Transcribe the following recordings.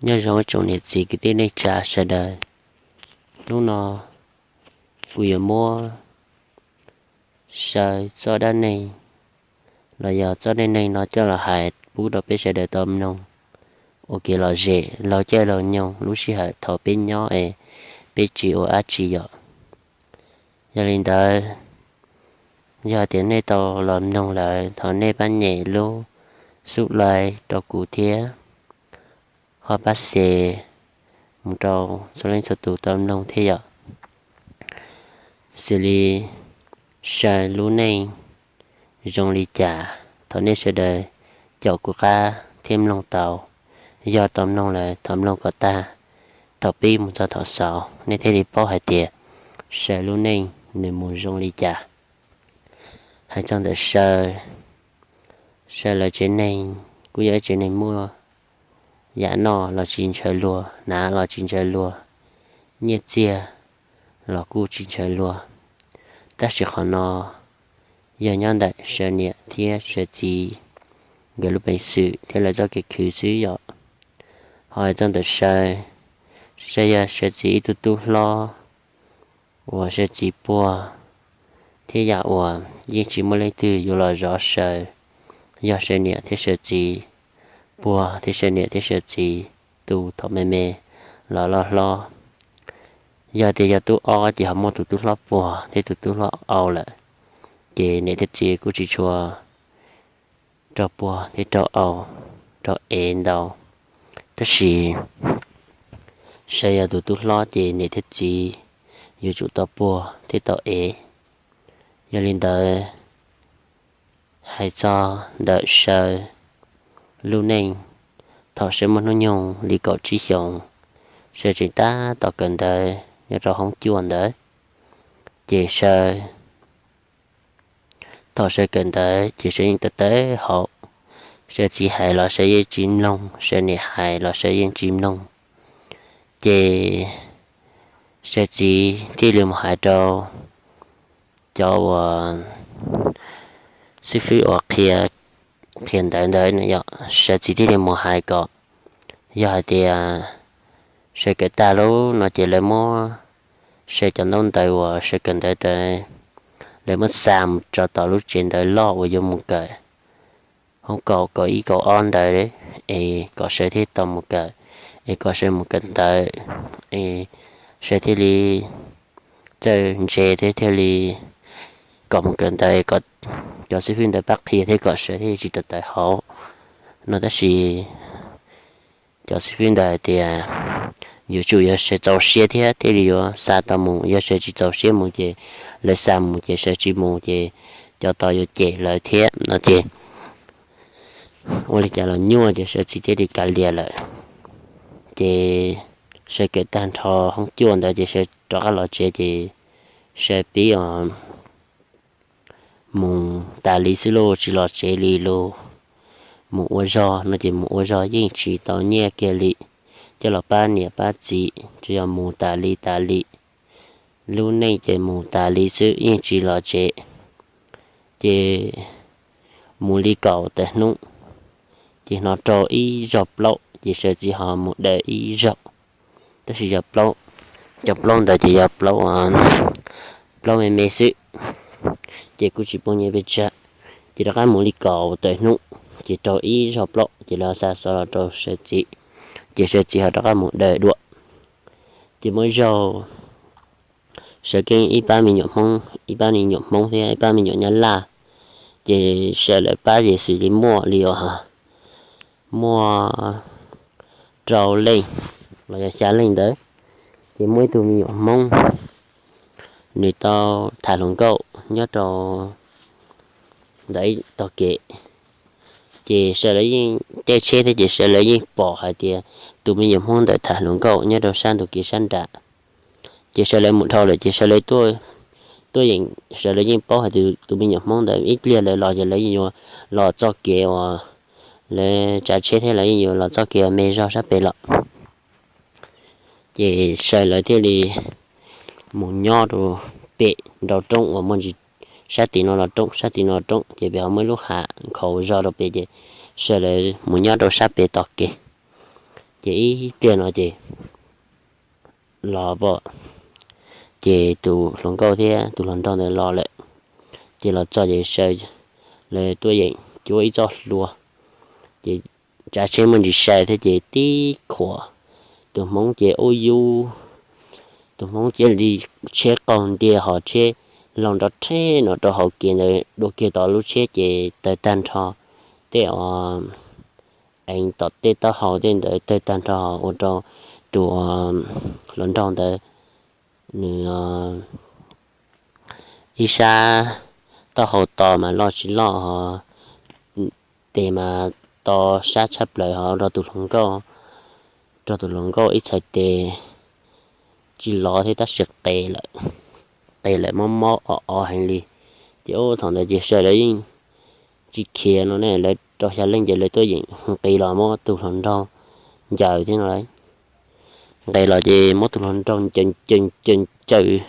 Nyob zoo ib tsoom niam txiv kwv tij neej tsa sawv daws. Hnub no kuv yuav muab Saw txoj dab neeg los yog txoj dab neeg no coj los hais pub rau peb sawv daws tau mloog ua kev lom zem laug caij laug nyoog lub sij hawm thaum peb nyob es peb tsis ua dab tsi yom. Yog li ntawd, yog tias nej tau los mloog lawm thov nej pab nyem lub subscribe rau kuv thiab ho pab share mus rau txhua leej txhua tus tau mloog thiab yom. Xws li Saw lub neej zoo li cas, thov nej sawv daws caum kuv qab thiab mloog tau. Yog tau mloog lawm thov mloog kom tag, thaum pib mus txog thaum xaus nej thiaj li paub hais tias Saw lub neej nws mus zoo li cas. Hais txog ntawm Saw, Saw lawv tsev neeg kuj yog ib tsev neeg muaj yam noj los tsis ntshaw luag, hnav los tsis ntshaw luag, nyiaj txiag los kuj tsis ntshaw luag. Tab sis qhov no yog nyob ntawm Saw niam thiab Saw txiv nkawd lub peev xwm thiab lawv txoj kev khwv xwb yom. Ho hais txog ntawm Saw, Saw yog Saw txiv ib tug tub hlob uas Saw txiv puag, thiab yam uas yeej tsis muaj leej twg yuav los zov Saw, yog Saw niam thiab Saw txiv puag thiab Saw niam thiab Saw txiv tu thaum me me los loj hlob. Yog tias yog tub ob ces ho muaj tus tub hlob puag thiab tus tub hlob au lawm, ces niam thiab txiv kuj tsis tshua rau puag thiab rau au, rau ev ntau. Tab sis Saw yog tus tub hlob ces niam thiab txiv yuav tsum tau puag thiab tau ev. Yog li ntawd, hais txog ntawm Saw lub neej, thaum Saw muaj hnub nyoog li kaum tsib xyoos, Saw tseem tab tom kawm ntawv nyob rau hoob cuaj ntawd, ces Saw thaum Saw kawm ntawv ces Saw yeej tawv tawv hauv, Saw txiv hais los Saw yeej tsis mloog, Saw niam hais los Saw yeej tsis mloog. Ces Saw txiv thiaj li mus hais rau cov uas xib fwb uas qhia ntawv ntawd yom, Saw txiv thiaj li mus hais kom yog hais tias Saw kawm tag lawm no ces lawv muab Saw cov ntaub ntawv uas Saw kawm ntawv ntawd, lawv muab xa mus tso tom lub tsev ntawv loj uas yuav mus kawm hoob kaum kaum ib kaum ob ntawd, es kom Saw thiaj tau mus kawm, es kom Saw mus kawm ntawv, es Saw thiaj li txawj ntse thiab thiaj li kom mus kawm ntawv, kom cov xib fwb ntawd pab qhia thiab kom Saw thiaj li tsis tawv tawv hauv no. Tab sis cov xib fwb ntawd hais tias yuav tsum yog Saw txaus siab thiab thiaj li yuav xa tau mus, yog Saw tsis txaus siab mus ces lawv xa mus ces Saw tsis mus ces cov tod yuav cem lawv thiab no ces ua li cas los nyuaj ces Saw txiv thiaj li kav liam lawm. Ces Saw kawm tag nrho hoob cuaj ntawd ces Saw rov qab los tsev ces Saw pib os mus tas li xwb lauj, tsis los tsev li lauj. Mus ua zog no ces mus ua zog yeej tsis tau nyiaj kiag li coj los pab niam pab txiv, tsuas yog mus tas li tas li. Lub neej ces mus tas li xwb yeej tsis los tsev. Ces mus li kaum tawm hnub, ces hnov rau ib zaug plaub ces Saw txiv ho mus daws ib zaug. Tab sis yog plaub, cov plaub ntawd ces yog plaub, plaub me me xwb, ces kuj tsis poob nyiaj pes tsawg. Ces rov qab mus li kaum tawm hnub, ces rau ib zaug plaub ces lawv xa xov los rau Saw txiv, ces Saw txiv ho rov qab mus daws dua. Ces muaj ib zaug Saw keeb ib pab me nyuam Hmoob, ib pab me nyuam Hmoob thiab ib pab me nyuam Nyab Laj, ces Saw lawv pab ces xws li muaj li uas muaj rau leej los yog xya leej ntawd. Ces muaj ib tug me nyuam Hmoob, nws tau tham hluas nkauj nyob rau ntawm ib tog kev. Ces Saw lawv yeej caij tsheb thiab ces Saw lawv yeej pom hais tias tus me nyuam Hmoob ntawd tham hluas nkauj nyob rau sab ntug kev sab nram. Ces Saw lawv mus dhau lawm ces Saw lawv tuaj, tuaj yeem, Saw lawv yeej paub hais tias tus me nyuam Hmoob ntawd ib pliag lawv los ces lawv yeej yuav los txoj kev uas lawv tsav tsheb thiab lawv yeej yuav los txoj kev uas me zog sab pem los. Ces Saw lawv thiaj li mus nyob rau pem nraum roob uas muaj ntsis, sab tim no los roob, sab tim no los roob, ces pem ho muaj ib lub hav nkhaus zog rau pem, ces Saw lawv mus nyob rau sab pem tog kev. Ces ib pliag no ces los pom, ces tus hluas nkauj thiab tus hluas nraug ntawd los lawm. Ces los txog ces Saw lawv tuaj yeem cuab ib txoj hlua, ces tsav tsheb muaj ntsis sai thiab ces tib khuam, tus hmoob ces ub yub, tus hmoob cia li tsheb qaug ntiag hos tsheb laug nrov rheb no rau hauv kev ntawd dua kiag tau lub tsheb ces tawg tag nrho, tej eev tom tej taub hau tej ntawd tawg tag nrho ua rau tus hluas nraug ntawd nws ib sab taub hau to mas loj tsis loj hos tes mas to sab tshaj plaws hos rau tus hluas nkauj, rau tus hluas nkauj ib txhais tes tsis lov thiab tab sis qe lawm, qe lawm mob mob o o heev li. Ces ub thaum ntawd ces Saw lawv yeej tsis khiav no ne, lawv rau xya leej ces lawv tuaj yeem nqis los muab tus hluas nraug ncaws thiab no. Nqis los ces muab tus hluas nraug ncaws ncaws ncaws ncaws,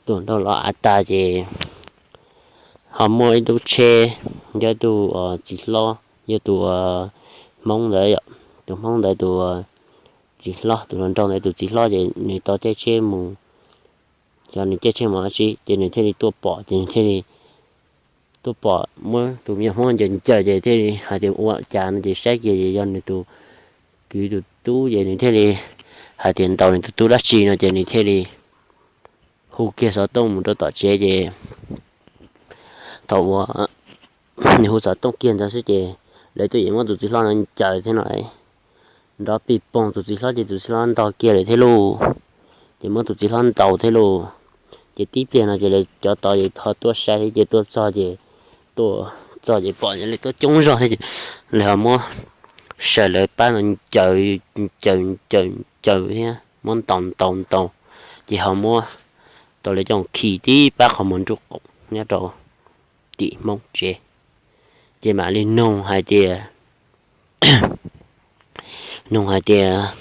tus hluas nraug los av tas ces ho muaj ib lub tsheb, yog tus txiv hlob yog tus hmoob ntawd, tus hmoob ntawd tus txiv hlob, tus hluas nraug ntawd tus txiv hlob ces nws tau caij tsheb mus, yog nws caij tsheb mus dab tsi ces nws thiaj li tuaj pom ces nws thiaj li tuaj pom muab tus me nyuam hmoob ncaws ncaws ces thiaj li hais tias ua cas no ces saib kiag ces yog nws tus kwv tus tub ces nws thiaj li hais tias ntaus nws tus tub dab tsi no ces nws thiaj li hu kiag xov tooj mus rau tom tsev ces thaum uas nws hu xov tooj kiag ntawd xwb ces lawv tuaj yeem muab tus txiv hlob no ncaws thiab no, nrov pij poog tus txiv hlob ces tus txiv hlob ntog kiag lawm thiab lauj, ces muab tus txiv hlob ntaus thiab lauj. Ces tib pliag no ces lawv cov tod ces ho tuaj saib thiab ces tuaj txog ces, tuaj txog ces pom lawv tuaj coob zog thiab ces lawv ho muab Saw lawv pab no ncaws ncaws ncaws ncaws thiab muab ntaus ntaus ntaus, ces ho muab rau lawv coj khi tib pab qhov muag nruj qoom nyob rau tim hmoob tsev. Ces mam li nug hais tias, nug hais tias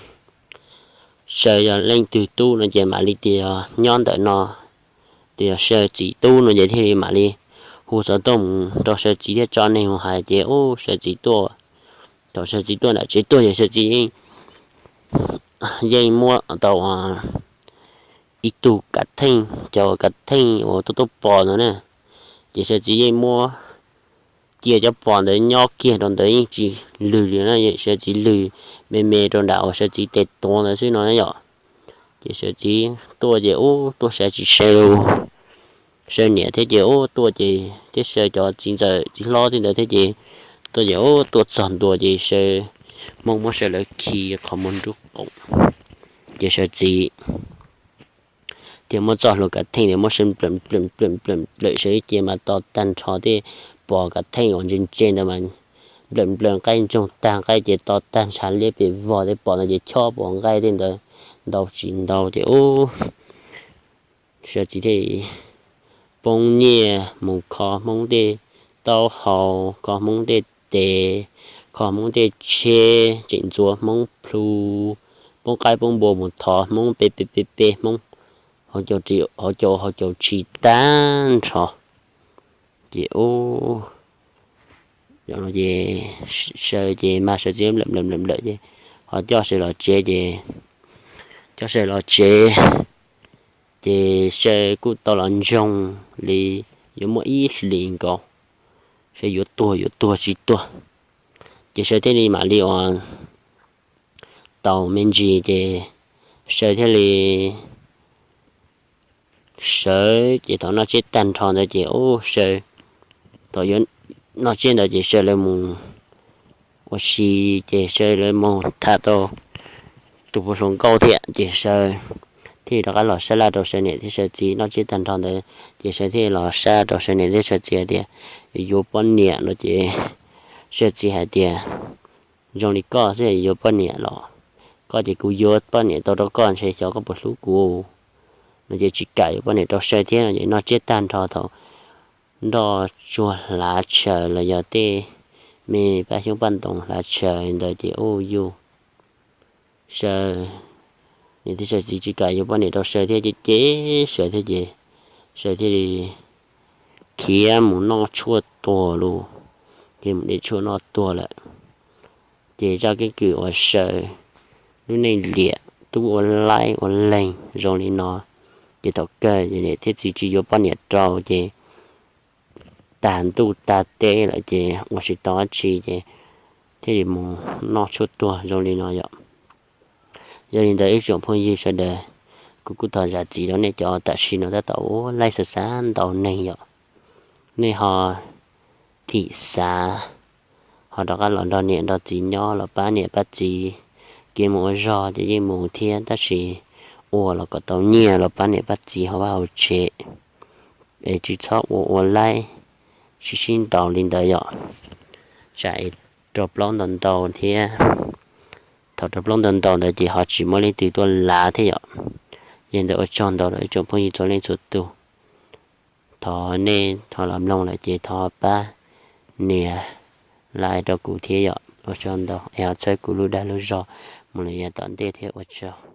Saw yog leej twg tub no ces mam li tias nyob ntawm no, tias yog Saw txiv tub no ces thiaj li mam li hu xov tooj mus rau Saw txiv thiab tso neeg mus hais ces ub Saw txiv tuaj. Thaum Saw txiv tuaj nram tsev tuaj ces Saw txiv yeej muab tau ib tug kav theej, cov kav theej uas tuaj tuaj pos ntawd na, ces Saw txiv yeej muab cia cov pos ntawd nyob kiag rau ntawd yeej tsis lwg li na, Saw txiv lwg me me rau nram uas Saw txiv tes tuav ntawd xwb no yom. Ces Saw txiv tuaj ces ub tuaj saib tsis Saw, Saw niam thiab ces ub tuaj ces thiab Saw cov txiv ntxawm txiv hlob thiab ntawd thiab ces tuaj ces ub tuaj txog ntua ces Saw, hmoob muab Saw lawv khi qhov muag nruj qoom, ces Saw txiv thiaj muab txoj hlua kav theej ntawd muab Saw nplawm nplawm nplawm nplawm nplawm Saw ib ce mas to tag nrho tej pos kav theej uas ntse ntse ntawd mas nplawm nplawm nqaij ntsoog tag nqaij ces to tag nrho liab pes vog tej pos ntawd ces chob pos nqaij tej ntawd ntau tsis ntau ces ub Saw txiv thiaj poob nyiaj mus kho hmoob tej taub hau, kho hmoob tej tes, kho hmoob tej tsheb, tseem ntxuav hmoob plhu, poob qaib poob npua mus thov hmoob pe pe pe pe hmoob hauv caus hauv caus tshis tag nrho. Ces ub, ces Saw ces mag Saw txiv nplawm nplawm nplawm nplawm ces ho coj Saw los tsev ces, coj Saw los tsev ces Saw kuj tau los ntsoog li yuav muaj ib hlis nkaus, Saw yuav tuag yuav tuag tsis tuag, ces Saw thiaj li mam li ua tau me ntsis ces Saw thiaj li sawv ces thaum noj tsiab tag nrho ntawd ces ub Saw, thaum yuav noj tsiab ntawd ces Saw lawv mus ua si, ces Saw lawv mus tham tau tus puv hluas nkauj thiab ces Saw thiaj rov qab los sab laj rau Saw niam thiab Saw txiv. Noj tsiab tag nrho ntawd ces Saw thiaj los sab laj rau Saw niam thiab Saw txiv hais tias yuav poj niam no ces Saw txiv hais tias zoo li koj xwb yuav poj niam los, koj ces kuv yuav poj niam tau rau koj ntshe xyov koj puas hlub kuv no ces tsis kam yuav poj niam rau Saw thiab no ces noj tsiab tag nrho thaum nroj tsuag hlav tshaws los yog tej me paj xyoob paj ntoos hlav tshaws ntawd ces ub yus Saw niam thiab Saw txiv tsis kam yuav poj niam rau Saw thiab ces ces Saw thiaj ces Saw thiaj li khiav mus noj tshuaj tuag lauj, ces mus de tshuaj noj tuag lawm. Ces zaj keeb kwm uas Saw lub neej liam tub ua laib ua leeg zoo li no, ces thaum kawg ces niam thiab txiv tsis yuav poj niam rau ces tag ntuj tag teb lawm ces ua tsis tau dab tsi ces thiaj li mus noj tshuaj tuag zoo li no yom. Yog li ntawd ib tsoom phooj ywg sawv daws, kuv kuj thov zam txim rau nej cov tam sim no tab tom ua laib xav xav ntaus neeg yom. Nej ho thim xav, ho rov qab los nrog niam nrog txiv nyob los pab niam pab txiv, kev mus ua zog ces yeej mus thiab tab sis ua los kom tau nyiaj los pab niam pab txiv hauv vaj hauv tsev, es tsis txhob ua ua laib sib sib ntaus li ntawd yom. Tsam es rau plaub ntau ntau thiab, thaum rau plaub ntau ntau ntawd ces ho tsis muaj leej twg tuaj lav thiab yom. Yog li ntawd ua tsaug ntau rau ib tsoom phooj ywg txhua leej txhua tus. Thov nej ho los mloog lawm ces thov pab nias like rau kuv thiab yom. Ua tsaug ntau es ho txhawb kuv lub dag lub zog mus lawm yav tom ntej thiab ua tsaug.